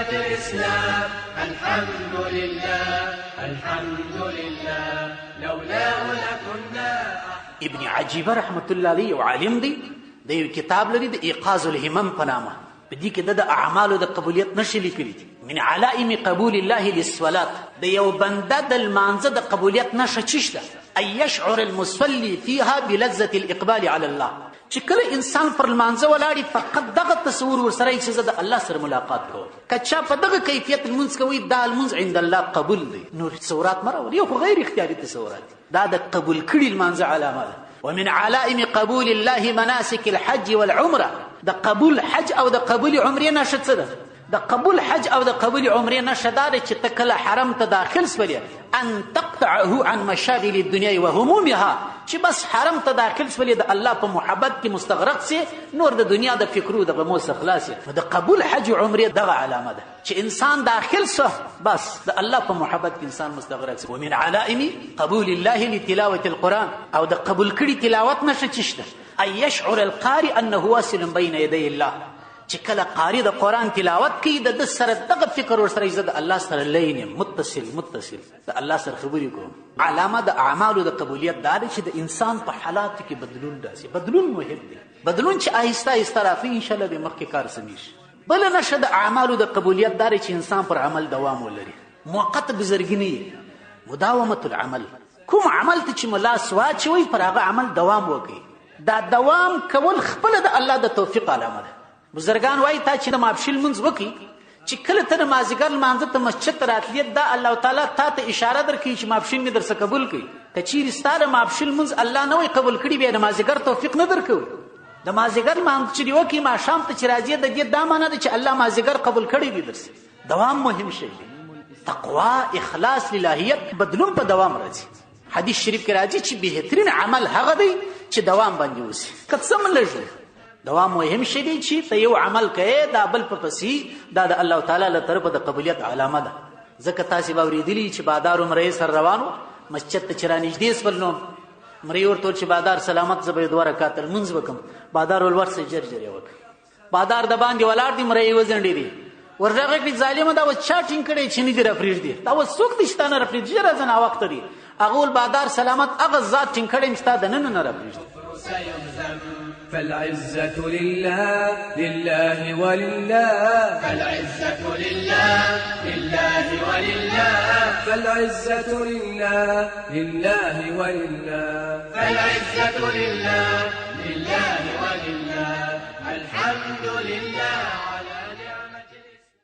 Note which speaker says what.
Speaker 1: ملة الإسلام. الحمد لله، الحمد لله، لولاه لكنا.
Speaker 2: ابن عجیبه رحمت الله علیه یو عالم دی، د یو کتاب لري د ایقاظ الهمم په نامه. په دې کې د اعمالو د قبولیت نښې لیکلي دي. من علائم قبول الله للصلاة، د یو بنده د لمانځه د قبولیت نښه څه ده؟ ان يشعر المصلي فيها بلذة الإقبال على الله. چې کله انسان پر لمانځه ولاړ فقط دغه تصور ورسره چې زه د الله سره ملاقات کوم. که چا په دغه کیفیت لمونځ کوي، دا لمونځ عند الله قبول دی. نور تصورات مه راولي، یو خو غیر اختیاري تصورات دي. دا د قبول کړي لمانځه علامه ده. ومن علائم قبول الله مناسك الحج والعمرة. د قبول حج او د قبول عمرې نښه څه ده؟ د قبول حج او د قبول عمرې نښه دا ده چې ته کله حرم ته داخل سولې، ان تقطعه عن مشاغل الدنيا وهمومها، چې بس حرم ته داخل سولې د الله په محبت کې مستغرق سې، نور د دنیا د فکرو د غمو څخه خلاص سې. نو د قبول حج عمرې دغه علامه ده چې انسان داخل سو، بس د الله په محبت کې انسان مستغرق سي. ومن علائم قبول الله لتلاوة القرآن، او د قبول کړي تلاوت نښه څه ده؟ ان يشعر القارئ انه واصل بين يدي الله. چې کله قاری د قرآن تلاوت کوي، د ده سره دغه فکر ورسره چې زه د الله سره لین یم، متصل متصل د الله سره خبرې کوم. علامه د اعمالو د قبولیت دا ده چې د انسان په حالاتو کې بدلون راځي. بدلون مهم دی، بدلون چې آهسته آهسته راځي، انشاءالله به مخکې کار سمېږي. بله نښه د اعمالو د قبولیت دا ده چې انسان پر عمل دوام ولري، موقت بزرګي نه وي، مداومة العمل. کوم عمل ته چې مو لاس واچوئ پر هغه عمل دوام وکړئ. دا دوام کول خپله د الله د توفیق علامه ده. بزرګان وایي تا چې د ماپښین لمونځ وکړي، چې کله ته د مازدیګر لمانځه ته مسجد ته راتلې، دا الله تعالی تا ته اشاره درکوي چې ماپښین مې درڅخه قبول کړي. که چیرې ستا د ماپښین لمونځ الله نه وای قبول کړي، بیا د مازدیګر توفیق نه درکوي. د مازدیګر لمانځه چې دې وکړي، ماښام ته چې راځې، د دې دا معنا ده چې الله مازدیګر قبول کړی دی درسه. دوام مهم شی دی. تقوا، اخلاص، للهیت، بدلون په دوام راځي. حدیث شریف کې راځي چې بهترین عمل هغه دی چې دوام باندې وسي، که څه هم لږ وي. دوام مهم شی دی چې ته یو عمل کوې، دا بل په پسې، دا د الله تعالی له طرفه د قبولیت علامه ده. ځکه تاسې به اورېدلي چې بادار مریې سره روان و، مسجد ته چې رانږدې سول، نو مریې ورته وویل چې بادار سلامت، زه به یې دوه رکعته لمونځ وکړم. بادار وویل ورسه ژر ژر یې وکړه. بادار د باندې ولاړ دی، مریې وځنډېدې، ورغږ کړي، ظالمه دا اوس چا ټینګ کړی چې نه دي راپرېږدي؟ دا اوس څوک دی چې تا نه راپرېږدي؟ ژر راځه، ناوخته دی. هغه وویل بادار سلامت، هغه ذات ټینګ کړی یم چې تا دننه نه راپرېږدي.
Speaker 1: فالعزة لله، لله ولله. فالعزة لله، لله ولله. فالعزة لله، لله ولله. فالعزة لله، لله ولله. الحمد لله.